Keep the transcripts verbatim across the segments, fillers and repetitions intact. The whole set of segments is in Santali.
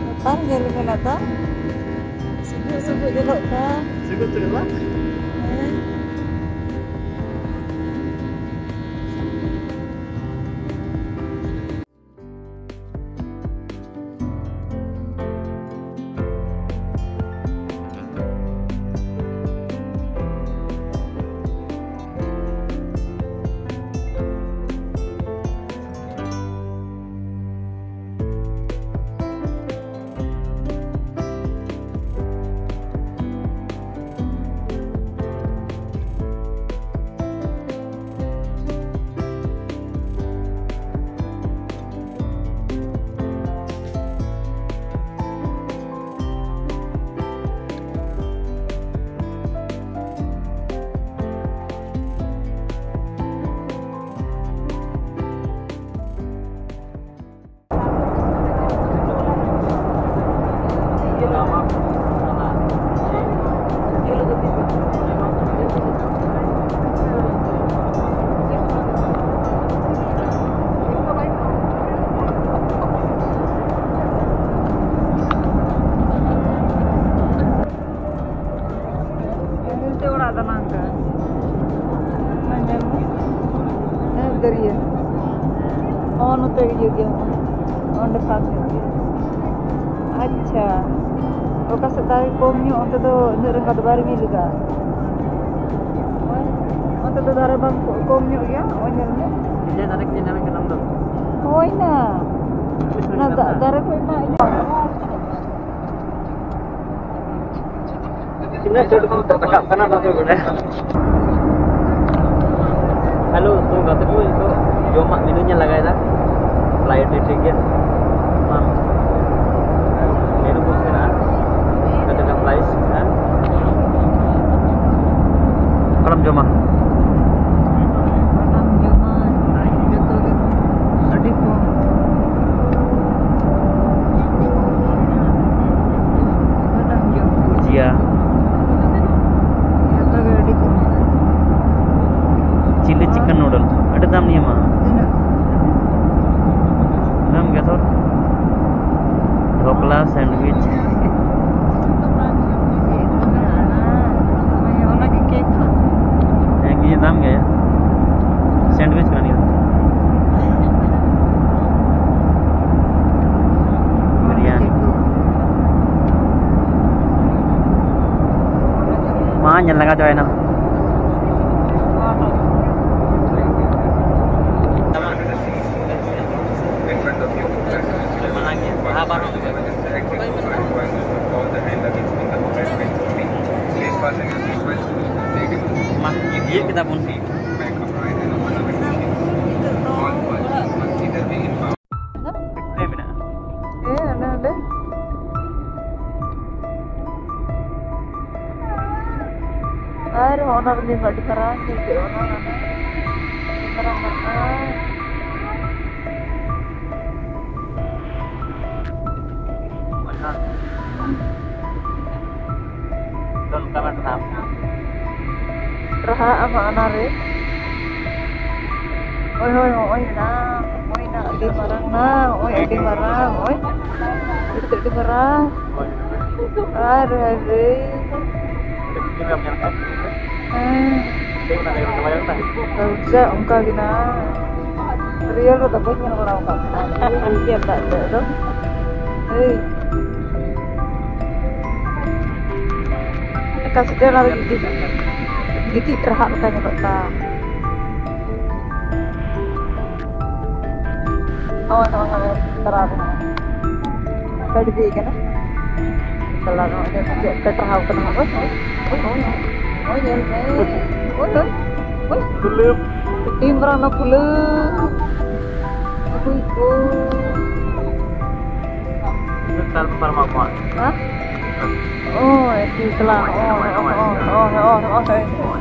ᱵᱮᱯᱟᱨ ᱧᱮᱞ ᱢᱮ ᱞᱟᱛᱟᱨ᱾ ᱥᱩᱜᱩᱜ ᱥᱩᱜᱩᱜ ᱧᱮᱞᱚᱜ ᱠᱟᱱ᱾ ᱥᱩᱜᱩᱜ ᱥᱩᱜᱩᱜ ᱵᱟᱝ? ᱦᱮᱸ᱾ ᱱᱚᱛᱮ ᱚᱲᱟᱜ ᱫᱟᱱᱟᱝ ᱠᱟᱜᱼᱟ᱾ ᱚᱱᱟ ᱧᱮᱞ ᱢᱮ᱾ ᱦᱮᱸ, ᱫᱟᱹᱨᱭᱟᱹ᱾ ᱦᱚᱸ, ᱱᱚᱛᱮ ᱤᱭᱟᱹ ᱜᱮᱭᱟ᱾ ᱚᱸᱰᱮ ᱯᱷᱟᱸᱠ ᱧᱚᱜ ᱜᱮᱭᱟ᱾ ᱟᱪᱪᱷᱟ, ᱚᱠᱟ ᱥᱮᱫ ᱫᱟᱨᱮ ᱠᱚᱢ ᱧᱚᱜ, ᱚᱱᱛᱮ ᱫᱚ ᱩᱱᱟᱹᱜ ᱨᱟᱸᱜᱟ ᱫᱚ ᱵᱟᱭ ᱨᱤᱢᱤᱞ ᱠᱟᱜᱼᱟ᱾ ᱦᱳᱭ, ᱚᱱᱛᱮ ᱫᱚ ᱫᱟᱨᱮ ᱵᱟᱝ ᱠᱚ-, ᱠᱚᱢ ᱧᱚᱜ ᱜᱮᱭᱟ᱾ ᱱᱚᱜᱼᱚᱭ ᱧᱮᱞ ᱢᱮ᱾ ᱤᱧᱟᱹᱜ ᱫᱟᱨᱮ ᱠᱚ ᱧᱮᱞ ᱧᱟᱢᱮᱫ ᱠᱟᱱᱟᱢ ᱫᱚ? ᱦᱳᱭ ᱱᱟ᱾ ᱚᱱᱟ ᱫᱟ-, ᱫᱟᱨᱮ ᱠᱚ ᱢᱟ ᱤᱧᱟᱹᱜ᱾ ᱛᱤᱱᱟᱹᱜ ᱪᱚᱴ ᱠᱷᱚᱱ ᱨᱟᱠᱟᱵ ᱠᱟᱱᱟ, ᱚᱱᱟ ᱫᱚ ᱵᱟᱰᱟᱭ᱾ ᱦᱮᱞᱳ, ᱛᱚ ᱜᱟᱛᱮ ᱠᱚ, ᱱᱤᱛᱚᱜ ᱡᱚᱢᱟᱜ ᱢᱮᱱᱩ ᱧᱮᱞ ᱞᱟᱜᱟᱭᱮᱫᱟ᱾ ᱯᱷᱞᱟᱭᱤᱴ ᱨᱮ ᱴᱷᱤᱠ ᱜᱮᱭᱟ᱾ ᱢᱟ, ᱢᱮᱱᱩ ᱵᱚᱠᱥ ᱢᱮᱱᱟᱜᱼᱟ᱾ ᱠᱟᱛᱮ ᱫᱟᱢ ᱯᱨᱟᱭᱤᱥ, ᱦᱮᱸ? ᱚᱠᱟᱨᱮᱢ ᱡᱚᱢᱟ? ᱚᱠᱟᱴᱟᱜ ᱮᱢ ᱡᱚᱢᱟ? ᱡᱚᱛᱚ ᱜᱮ ᱟᱹᱰᱤ ᱠᱚᱢ᱾ ᱚᱠᱟᱴᱟᱜ ᱮᱢ ᱡᱚᱢᱟ? ᱵᱷᱩᱡᱤᱭᱟ᱾ ᱧᱮᱞ ᱞᱟᱸᱜᱟ ᱪᱟᱵᱟᱭᱮᱱᱟ᱾ ᱢᱟ, ᱤᱭᱟᱹ ᱠᱮᱫᱟ ᱵᱚᱱ᱾ ᱦᱮᱸ, ᱚᱱᱮ ᱚᱸᱰᱮ᱾ ᱟᱨ ᱚᱱᱟ ᱨᱤᱢᱤᱞ ᱢᱟ ᱟᱹᱰᱤ ᱢᱟᱨᱟᱝ ᱜᱮ ᱟᱹᱭᱠᱟᱹᱜ ᱠᱟᱱᱟ, ᱚᱱᱟ ᱢᱟᱨᱟᱝ ᱢᱟᱨᱟᱝ᱾ ᱚᱱᱠᱟ ᱢᱟ ᱴᱨᱟᱦᱟᱜ ᱟᱢ ᱚᱱᱟ ᱨᱮ᱾ ᱦᱳᱭ, ᱦᱳᱭ, ᱦᱚᱸᱜᱼᱚᱭ ᱢᱮᱱᱟᱜᱼᱟ, ᱦᱚᱸᱜᱼᱚᱭ ᱢᱮᱱᱟᱜᱼᱟ, ᱟᱹᱰᱤ ᱢᱟᱨᱟᱝ ᱱᱟ, ᱦᱚᱸᱜᱼᱚᱭ ᱟᱹᱰᱤ ᱢᱟᱨᱟᱝ, ᱦᱚᱸᱜᱼᱚᱭ ᱟᱹᱰᱤ ᱟᱹᱰᱤ ᱢᱟᱨᱟᱝ᱾ ᱟᱨ ᱦᱟᱭ ᱨᱮ᱾ ᱦᱮᱸ᱾ ᱚᱱᱠᱟ ᱜᱮ ᱱᱟ᱾ ᱨᱤᱭᱮᱞ ᱨᱮᱫᱚ ᱵᱟᱹᱧ ᱧᱮᱞ ᱵᱟᱲᱟ ᱟᱠᱟᱫ ᱛᱟᱦᱮᱱᱟ᱾ ᱧᱮᱞ ᱫᱟᱜ ᱫᱚ᱾ ᱦᱮᱸ᱾ ᱮᱠᱟᱞ ᱥᱮ ᱚᱱᱟ ᱫᱚ ᱜᱤᱛᱤᱡ, ᱜᱤᱛᱤᱡ ᱨᱟᱦᱟᱜ ᱞᱮᱠᱟ ᱧᱮᱞᱚᱜ ᱠᱟᱱᱟ᱾ ᱦᱳᱭ, ᱦᱳᱭ, ᱦᱳᱭ, ᱪᱟᱞᱟᱣ ᱠᱟᱱᱟ᱾ ᱥᱟᱹᱲᱤ ᱫᱤᱭᱮ ᱠᱟᱱᱟ᱾ ᱪᱟᱞᱟᱣ ᱠᱟᱱᱟ, ᱪᱮᱫ ᱯᱮ ᱴᱟᱨᱦᱟᱣ ᱠᱟᱱᱟ? ᱦᱳᱭ, ᱦᱳᱭ, ᱦᱳᱭ, ᱦᱳᱭ, ᱦᱳᱭ, ᱧᱮᱞ ᱢᱮ᱾ ᱦᱳᱭ, ᱦᱳᱭ, ᱦᱳᱭ᱾ ᱯᱷᱩᱞᱟᱹᱣ᱾ ᱟᱹᱰᱤ ᱢᱟᱨᱟᱝ ᱚᱱᱟ ᱯᱷᱩᱞᱟᱹᱣ᱾ ᱦᱳᱭ, ᱦᱳᱭ᱾ ᱛᱤᱱᱟᱹᱜ ᱥᱟᱞ ᱯᱮ ᱯᱟᱨᱚᱢᱟ ᱠᱚᱣᱟ? ᱦᱮᱸ? ᱳᱭ, ᱮᱠᱤ ᱠᱞᱟᱥ᱾ ᱳᱭ, ᱳᱭ, ᱳᱭ, ᱳᱭ, ᱳᱭ᱾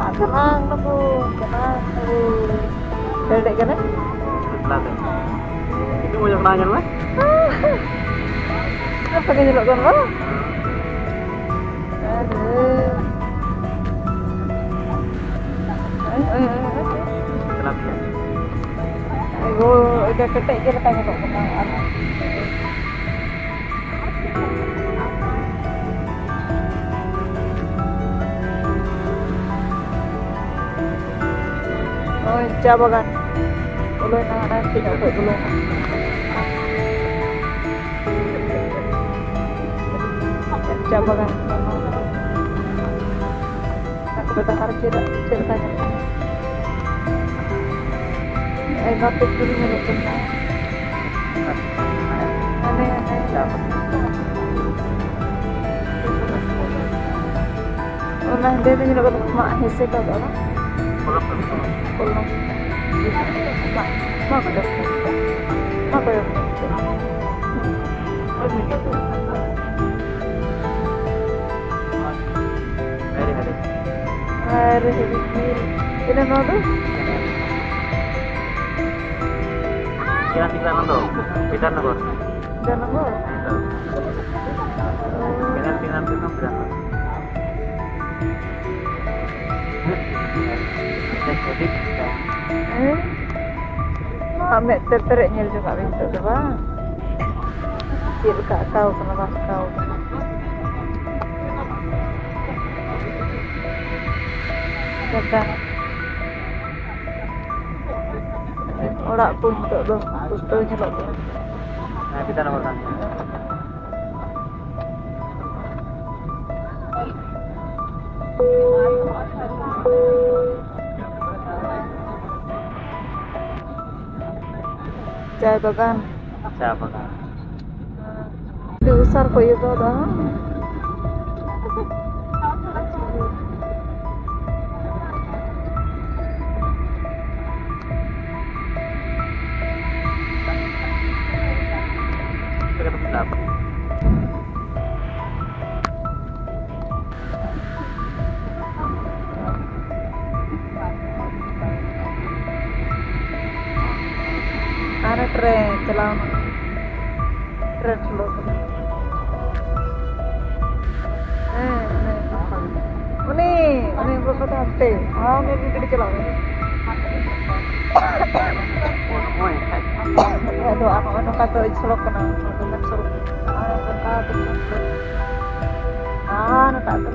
ᱟᱨ ᱪᱟᱞᱟᱜ ᱱᱩᱠᱩ, ᱪᱟᱞᱟᱜ ᱱᱩᱠᱩ᱾ ᱠᱷᱮᱞᱰᱮᱜ ᱠᱟᱱᱟ? ᱠᱞᱟᱥ ᱨᱮ᱾ ᱦᱤᱡᱩᱜ ᱢᱚᱡᱚᱜ ᱠᱟᱱᱟ, ᱧᱮᱞ ᱢᱮ᱾ ᱟᱯᱮ ᱜᱮ ᱧᱮᱞᱚᱜ ᱠᱟᱱᱟ ᱵᱟᱝ? ᱟᱨᱮ᱾ ᱳᱭ, ᱳᱭ, ᱳᱭ, ᱳᱭ᱾ ᱪᱟᱞᱟᱜ ᱜᱮᱭᱟ᱾ ᱟᱭᱳ, ᱮᱠᱟ ᱠᱮᱴᱮᱡ ᱜᱮ ᱞᱮᱠᱟ ᱧᱮᱞᱚᱜ ᱠᱟᱱᱟ᱾ ᱟᱨ ᱱᱚᱜᱼᱚᱭ ᱪᱟ ᱵᱟᱜᱟᱱ ᱵᱚᱞᱚᱭᱮᱱᱟ, ᱦᱟᱱᱮ ᱛᱤᱱᱟᱹᱜ ᱠᱷᱚᱡ ᱵᱚᱞᱚᱭᱮᱱᱟ᱾ ᱪᱟ ᱵᱟᱜᱟᱱ ᱠᱟᱱᱟ᱾ ᱰᱟᱦᱟᱨ ᱪᱮᱫ, ᱪᱮᱫ ᱞᱮᱠᱟ ᱧᱮᱞᱚᱜ ᱠᱟᱱᱟ? ᱟᱭᱢᱟ ᱯᱮᱴᱨᱳᱞ ᱧᱮᱞᱚᱜ ᱠᱟᱱᱟ᱾ ᱦᱟᱱᱮ, ᱦᱟᱱᱮ᱾ ᱚᱱᱟ ᱦᱮᱸᱫᱮ ᱦᱮᱸᱫᱮ ᱧᱮᱞᱚᱜ ᱠᱟᱱᱟ, ᱢᱟᱜ ᱦᱮᱸᱥᱮ ᱠᱟᱜ ᱠᱟᱱᱟ᱾ ᱯᱚᱞᱚᱝ᱾ ᱢᱟᱜ, ᱢᱟᱜ ᱠᱟᱫᱟ᱾ ᱢᱟᱜ ᱠᱟᱫᱟ᱾ ᱦᱮᱸ, ᱦᱮᱸ᱾ ᱟᱨ ᱤᱱᱟᱹ ᱱᱚᱣᱟ ᱫᱚ? ᱪᱮᱫ ᱟᱹᱛᱩ ᱠᱟᱱᱟ ᱱᱚᱣᱟ ᱫᱚ? ᱵᱤᱫᱷᱟᱱᱱᱚᱜᱚᱨ᱾ ᱵᱤᱫᱷᱟᱱᱱᱚᱜᱚᱨ? ᱦᱮᱸ᱾ ᱚ᱾ ᱵᱤᱫᱷᱟᱱ, ᱵᱤᱫᱷᱟᱱ, ᱵᱤᱫᱷᱟᱱ, ᱵᱤᱫᱷᱟᱱᱱᱚᱜᱚᱨ᱾ ᱦᱮᱸ᱾ ᱱᱚᱣᱟ ᱢᱮᱫ ᱛᱮ ᱯᱮᱨᱮᱡ ᱧᱮᱞ ᱡᱚᱝᱟᱜ ᱵᱤᱱ ᱱᱤᱛᱚᱜ ᱫᱚ ᱵᱟᱝ? ᱪᱮᱫ ᱞᱮᱠᱟ ᱟᱸᱠᱟᱣ ᱠᱟᱱᱟ, ᱵᱟᱝ ᱟᱸᱠᱟᱣ ᱠᱟᱱᱟ᱾ ᱜᱟᱰᱟ᱾ ᱚᱲᱟᱜ ᱠᱚ ᱱᱤᱛᱚᱜ ᱫᱚ ᱯᱩᱥᱴᱟᱹᱣ ᱧᱮᱞᱚᱜ ᱠᱟᱱᱟ᱾ ᱦᱮᱸ, ᱵᱤᱫᱷᱟᱱᱱᱚᱜᱚᱨ ᱠᱟᱱ ᱜᱮᱭᱟ᱾ ᱪᱟᱭ ᱵᱟᱜᱟᱱ᱾ ᱪᱟ ᱵᱟᱜᱟᱱ᱾ ᱟᱹᱰᱤ ᱩᱥᱟᱹᱨ ᱠᱚ ᱤᱭᱟᱹ ᱠᱟᱣᱫᱟ᱾ ᱦᱟᱱᱮ ᱴᱨᱮᱱ ᱪᱟᱞᱟᱣᱱᱟ᱾ ᱴᱨᱮᱱ ᱪᱟᱞᱟᱣ ᱠᱟᱱᱟ᱾ ᱦᱮᱸ, ᱦᱮᱸ᱾ ᱩᱱᱤ, ᱩᱱᱤ ᱵᱟᱵᱟ ᱫᱚ ᱦᱟᱱᱛᱮ᱾ ᱦᱚᱸ, ᱩᱱᱤ ᱜᱟᱹᱰᱤ ᱪᱟᱞᱟᱣ ᱠᱟᱱᱟ᱾ ᱟᱫᱚ ᱟᱨ ᱱᱚᱜᱼᱚᱭ ᱱᱚᱝᱠᱟ ᱫᱚ ᱥᱚᱲᱚᱠ ᱠᱟᱱᱟ᱾ ᱫᱚᱢᱮ ᱥᱚᱲᱚᱠ᱾ ᱟᱨ ᱱᱚᱝᱠᱟ ᱫᱚ ᱟᱨ ᱱᱚᱝᱠᱟ ᱫᱚ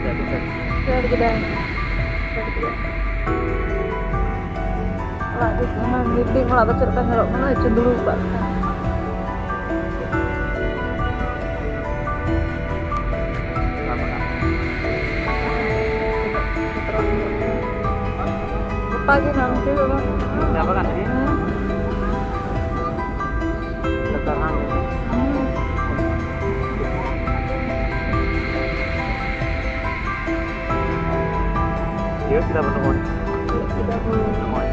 ᱯᱷᱮᱰ ᱠᱮᱫᱟᱭ᱾ ᱯᱷᱮᱰ ᱠᱮᱫᱟᱭ᱾ ᱚᱲᱟᱜ ᱫᱚ, ᱚᱱᱟ building ᱚᱲᱟᱜ ᱫᱚ ᱪᱮᱫ ᱞᱮᱠᱟ ᱧᱮᱞᱚᱜ ᱠᱟᱱᱟ? ᱪᱟᱸᱫᱳ ᱠᱚ ᱟᱜ ᱞᱮᱠᱟ᱾ ᱜᱚᱴᱟ ᱜᱮ ᱱᱟᱢᱠᱮ ᱵᱟᱵᱟ᱾ ᱪᱟ ᱵᱟᱜᱟᱱ ᱨᱮ? ᱦᱮᱸ᱾ ᱤᱭᱟᱹ ᱠᱮᱫᱟ ᱵᱚᱱ ᱱᱚᱜᱼᱚᱭ᱾ ᱤᱭᱟᱹ ᱠᱮᱫᱟ ᱵᱚᱱ᱾ ᱱᱚᱜᱼᱚᱭ᱾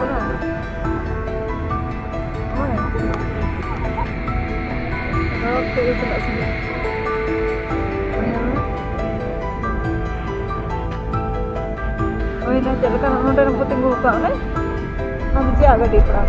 ᱚᱱᱟ᱾ ᱱᱚᱜᱼᱚᱭ᱾ ᱨᱚᱲ ᱛᱮ ᱜᱮ ᱪᱟᱞᱟᱜ ᱥᱟᱱᱟ᱾ ᱦᱩᱭᱱᱟ, ᱪᱮᱫ ᱞᱮᱠᱟ ᱱᱚᱰᱮ ᱨᱮᱢ ᱠᱚ ᱛᱤᱸᱜᱩ ᱟᱠᱟᱫ ᱚᱱᱮ? ᱟᱢ ᱪᱮᱫ ᱜᱟᱹᱰᱤ ᱠᱚᱲᱟ?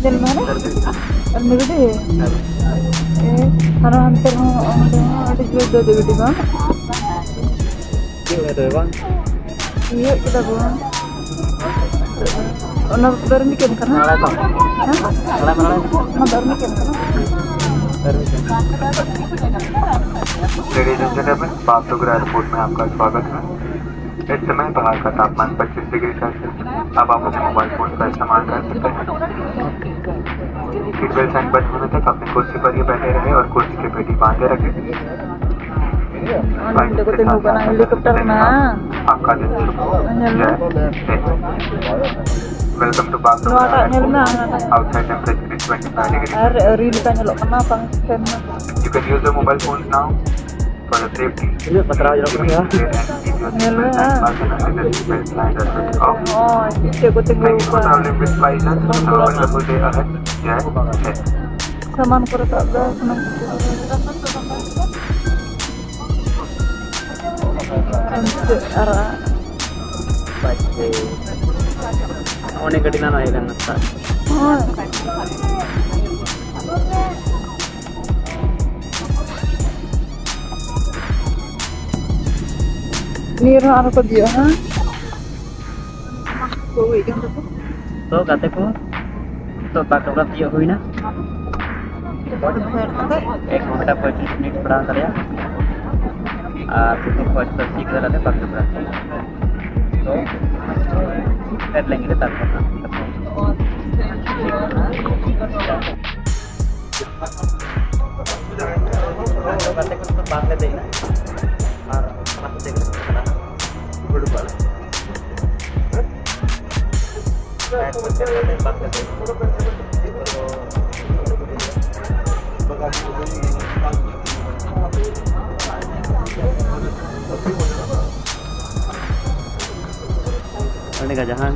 ᱧᱮᱞ ᱢᱮ ᱦᱟᱱᱮ᱾ ᱟᱨ ᱢᱤᱫ ᱜᱟᱹᱰᱤ? ᱮ, ᱟᱨᱚ ᱦᱟᱱᱛᱮ ᱨᱮᱦᱚᱸ, ᱚᱸᱰᱮ ᱦᱚᱸ ᱟᱹᱰᱤ ᱡᱳᱨ ᱫᱟᱹᱫᱩ ᱜᱟᱹᱰᱤ ᱵᱟᱝ? ᱪᱮᱫ ᱩᱱᱤ ᱫᱚᱭ ᱵᱟᱝ? ᱤᱭᱟᱹ ᱠᱮᱫᱟ ᱵᱚᱱ᱾ ᱚᱱᱟ ᱫᱚ ᱫᱚᱨᱢᱤᱠᱮᱱ ᱠᱟᱱᱟ? ᱱᱟᱲᱟ ᱠᱚ᱾ ᱦᱮᱸ? ᱱᱟᱲᱟ ᱠᱚ, ᱱᱟᱲᱟ ᱠᱚ᱾ ᱚᱱᱟ ᱫᱚᱨᱢᱤᱠᱮᱱ ᱠᱟᱱᱟ? ᱫᱚᱨᱢᱤᱠᱮᱱ᱾ Ladies and gentlemen, Bagdogra airport में आपका स्वागत है। इस समय बाहर का तापमान पच्चीस डिग्री सेल्सियस है। अब आप अपने मोबाइल फोन का इस्तेमाल कर सकते हैं। सीट बेल्ट साइन बंद होने तक अपनी कुर्सी पर ही बैठे रहे और कुर्सी के पेटी बांधे रखें। Flight के साथ साथ हेलीकॉप्टर में आपका दिन शुभ हो। Welcome to Bagdogra Airport. Outside temperature is twenty-five degrees. R reel ᱞᱮᱠᱟ ᱧᱮᱞᱚᱜ ᱠᱟᱱᱟ, ᱵᱟᱝ ᱥᱮᱱ ᱱᱟ᱾ You can use your mobile phones now for your safety. ᱛᱤᱱᱟᱹᱜ ᱯᱟᱛᱲᱟ ᱧᱮᱞᱚᱜ ᱠᱟᱱᱟ? ᱧᱮᱞ ᱢᱮ, ᱦᱮᱸ᱾ ᱱᱚᱜᱼᱚᱭ, ᱪᱮᱫ ᱠᱚ ᱛᱤᱸᱜᱩ ᱟᱠᱟᱱᱟ᱾ Have a wonderful day ahead. ᱡᱟᱭ ᱦᱤᱱᱫ᱾ ᱥᱟᱢᱟᱱ ᱠᱚ ᱨᱟᱠᱟᱵ ᱫᱟ, ᱥᱟᱱᱟᱢ ᱠᱤᱪᱷᱩ᱾ ᱟᱨ ᱚᱱᱮ ᱜᱟᱹᱰᱤ ᱱᱟᱱᱟ ᱦᱮᱡ ᱞᱮᱱᱟ᱾ ᱦᱳᱭ᱾ ᱱᱤᱭᱟᱹ ᱨᱮᱦᱚᱸ ᱟᱨᱦᱚᱸ ᱠᱚ ᱤᱫᱤᱭᱟ, ᱦᱮᱸ? ᱛᱚ ᱜᱟᱛᱮ ᱠᱚ, ᱛᱚ ᱵᱟᱜᱽᱰᱳᱜᱽᱨᱟ ᱛᱤᱭᱳᱜ ᱦᱩᱭᱱᱟ᱾ ᱮᱠ ᱜᱷᱚᱱᱴᱟ ᱯᱚᱸᱭᱛᱨᱤᱥ ᱢᱤᱱᱤᱴ ᱯᱟᱲᱟᱣ ᱮᱱ ᱛᱟᱞᱮᱭᱟ᱾ ᱟᱨ ᱱᱤᱛᱚᱜ ᱠᱷᱚᱡ ᱫᱚ ᱪᱮᱫ ᱠᱟᱫᱟ ᱞᱮ ᱵᱟᱜᱽᱰᱳᱜᱽᱨᱟ᱾ ᱛᱚ ᱯᱷᱮᱰ ᱞᱮᱱ ᱜᱮᱞᱮ ᱛᱟᱨᱯᱚᱨ ᱦᱟᱸᱜ᱾ ᱜᱟᱛᱮ ᱠᱚ ᱥᱟᱶ ᱵᱟᱝ ᱞᱮ ᱫᱮᱡ ᱮᱱᱟ᱾ ᱟᱨ ᱚᱱᱟ ᱠᱚᱛᱮ ᱜᱮ ᱪᱟᱞᱟᱜᱼᱟ᱾ ᱩᱰᱩᱠᱚᱜᱼᱟ ᱞᱮ᱾ ᱚᱸᱰᱮ ᱜᱟ ᱡᱟᱦᱟᱸ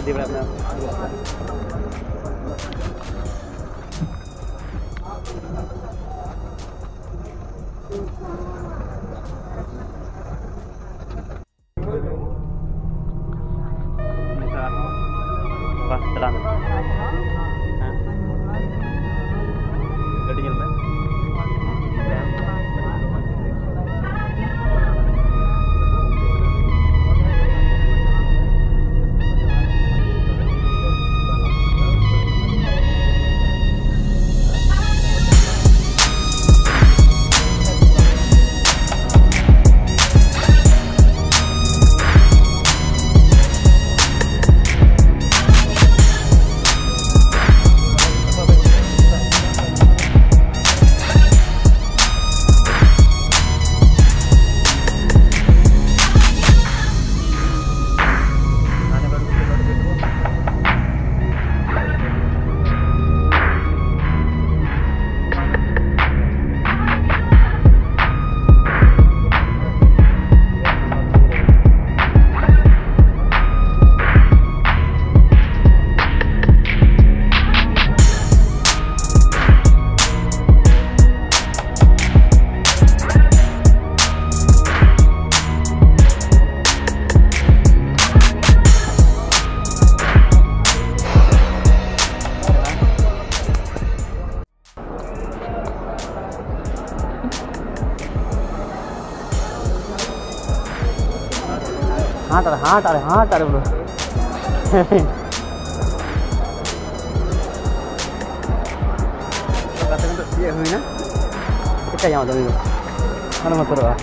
ᱤᱫᱤ ᱵᱟᱲᱟᱜ ᱢᱮ᱾ ᱱᱤᱛᱚᱜ ᱟᱨᱦᱚᱸ ᱵᱟᱥ ᱪᱟᱞᱟᱣ ᱮᱱᱟ᱾ ᱦᱮᱸ? ᱜᱟᱹᱰᱤ ᱧᱮᱞ ᱢᱮ᱾ ᱦᱟᱴ ᱟᱨᱮ, ᱦᱟᱴ ᱟᱨᱮ, ᱦᱟᱴ ᱟᱨᱮ ᱵᱚᱞᱚ᱾ ᱠᱟᱛᱮ ᱱᱤᱛᱚᱜ ᱪᱮᱫ ᱦᱩᱭᱱᱟ? ᱪᱮᱠᱟ ᱧᱟᱢ ᱫᱚ ᱩᱱᱤ ᱫᱚ? ᱢᱟᱱᱮ ᱢᱚᱛᱚᱨᱚᱜᱼᱟ᱾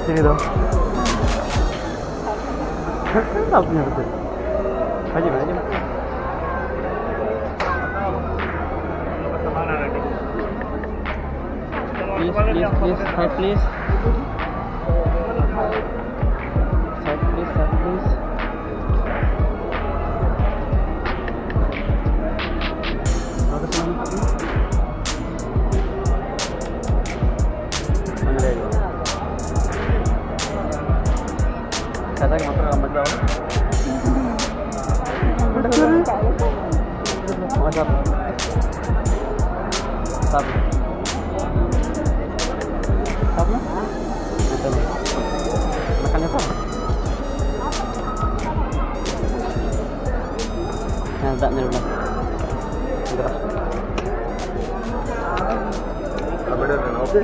ᱪᱤᱞᱤ ᱫᱚ? ᱦᱤᱡᱩᱜ ᱢᱮ, ᱦᱤᱡᱩᱜ ᱢᱮ᱾ Please, please, please, sir, please. Sir, please, sir, please. Ada yang mau? Ada yang mau? Ada yang mau? Satu. Satu. Makan apa? Nah, tak nervous. Oke.